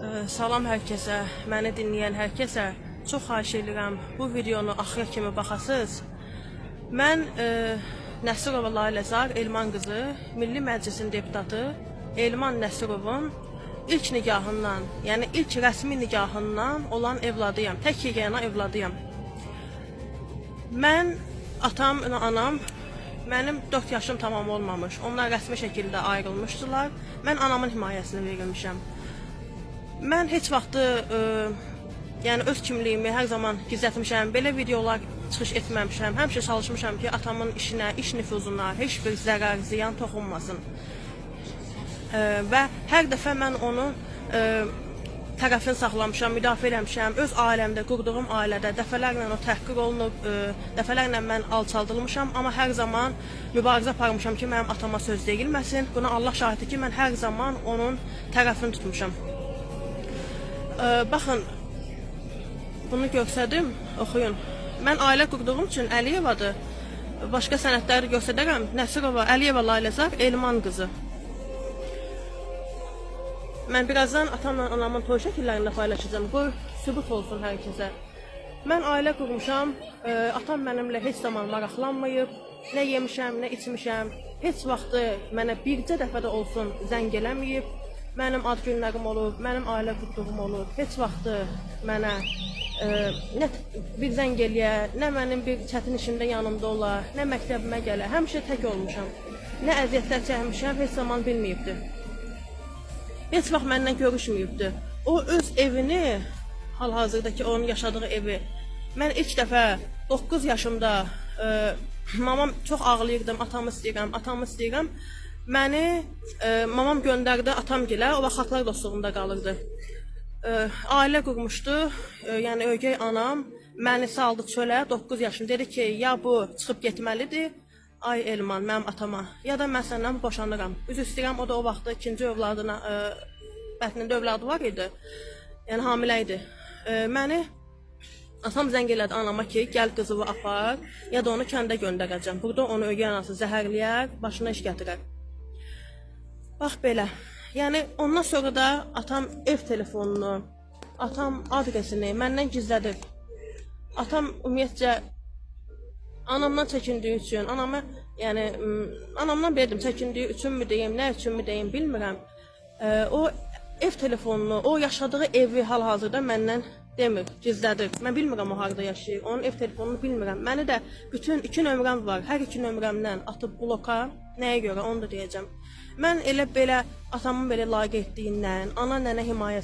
Salam hər kəsə, məni dinləyən hər kəsə. Çox xahiş edirəm bu videonu axıra kimi baxasınız. Mən Nəsirova Laləzar Elman qızı, Milli Məclisin deputatı Elman Nəsirovun ilk nigahından, yəni ilk rəsmi nigahından olan evladıyam. Tək yeganə evladıyam. Mən atam və anam mənim 4 yaşım tamam olmamış. Onlar rəsmi şəkildə ayrılmışdılar. Mən anamın himayəsinə verilmişəm. Mən heç vaxtı yəni öz kimliyimi hər zaman gizlətmişəm. Belə videolar çıxış etməmişəm. Həmişə çalışmışam ki, atamın işinə, iş nüfuzuna heç bir zərər, ziyan toxunmasın. Və hər dəfə mən onu tərəfini saxlamışam, müdafiə eləmişəm. Öz ailəmdə, qurduğum ailədə dəfələrlə o təhqir olunub, dəfələrlə mən alçaldılmışam, amma hər zaman mübarizə aparmışam ki, mənim atama söz deyilməsin. Buna Allah şahiddir ki, mən hər zaman onun tərəfini tutmuşam. Baxın, bunu göstərdim, oxuyun. Mən ailə qurduğum üçün Əliyevadır. Başqa sənədləri göstərərəm. Nəsirova Əliyeva Laləzar Elman qızı. Mən birazdan atamla anamın toy şəkillərini də paylaşacağam. Qoy sübut olsun hər kəsə. Mən ailə qurmuşam. Atam mənimlə heç zaman maraqlanmayıb. Nə yemişəm, nə içmişəm. Heç vaxtı mənə bircə dəfə də olsun zəng eləməyib. Mənim ad günlərim olub, mənim ailə qurduğum olub. Heç vaxtı mənə nə bir zəng eləyə, nə mənim bir çətin işimdə yanımda ola, nə məktəbimə gələ. Həmişə tək olmuşam. Nə əziyyətlər çəkmişəm, heç zaman bilməyibdi. Heç vaxt məndən görüşməyibdi. O öz evini, hal-hazırdakı onun yaşadığı evi, mən ilk dəfə 9 yaşımda mamam çox ağlayırdım, atamı istəyirəm, atamı istəyirəm. Məni mamam göndərdi atamgilə, o vaxt xalqlar dostluğunda qalırdı. Ailə qurmuşdu, yəni ögey anam məni saldı çölə 9 yaşım. Dedi ki, ya bu çıxıb getməlidir, ay Elman, mənim atama, ya da mən səndən boşanıram. Üzr istəyirəm, o da o vaxtda ikinci övladına, bətnində övladı var idi. Yəni hamilə idi. Məni atam zəng elədi anama ki, gəl qızımı apar, ya da onu kəndə göndərəcəm. Burada onu ögey anası zəhərləyər, başına iş gətirər. Bax belə. Yəni ondan sonra da atam ev telefonunu, atam adresini məndən gizlədir. Atam ümumiyyətcə anamdan çəkindiyi üçün, anamı, yəni anamdan verdim çəkindiyi üçünmü deyim, nə üçünmü deyim bilmirəm. O ev telefonunu, o yaşadığı evi hal-hazırda məndən demir, gizlədir. Mən bilmirəm o harda yaşayır. Onun ev telefonunu bilmirəm. Məni də bütün iki nömrəm var. Hər iki nömrəmdən atıb bloka. Nəyə görə onu da deyəcəm. Mən elə belə atamın belə layiq etdiyindən, ana nənə himayəsi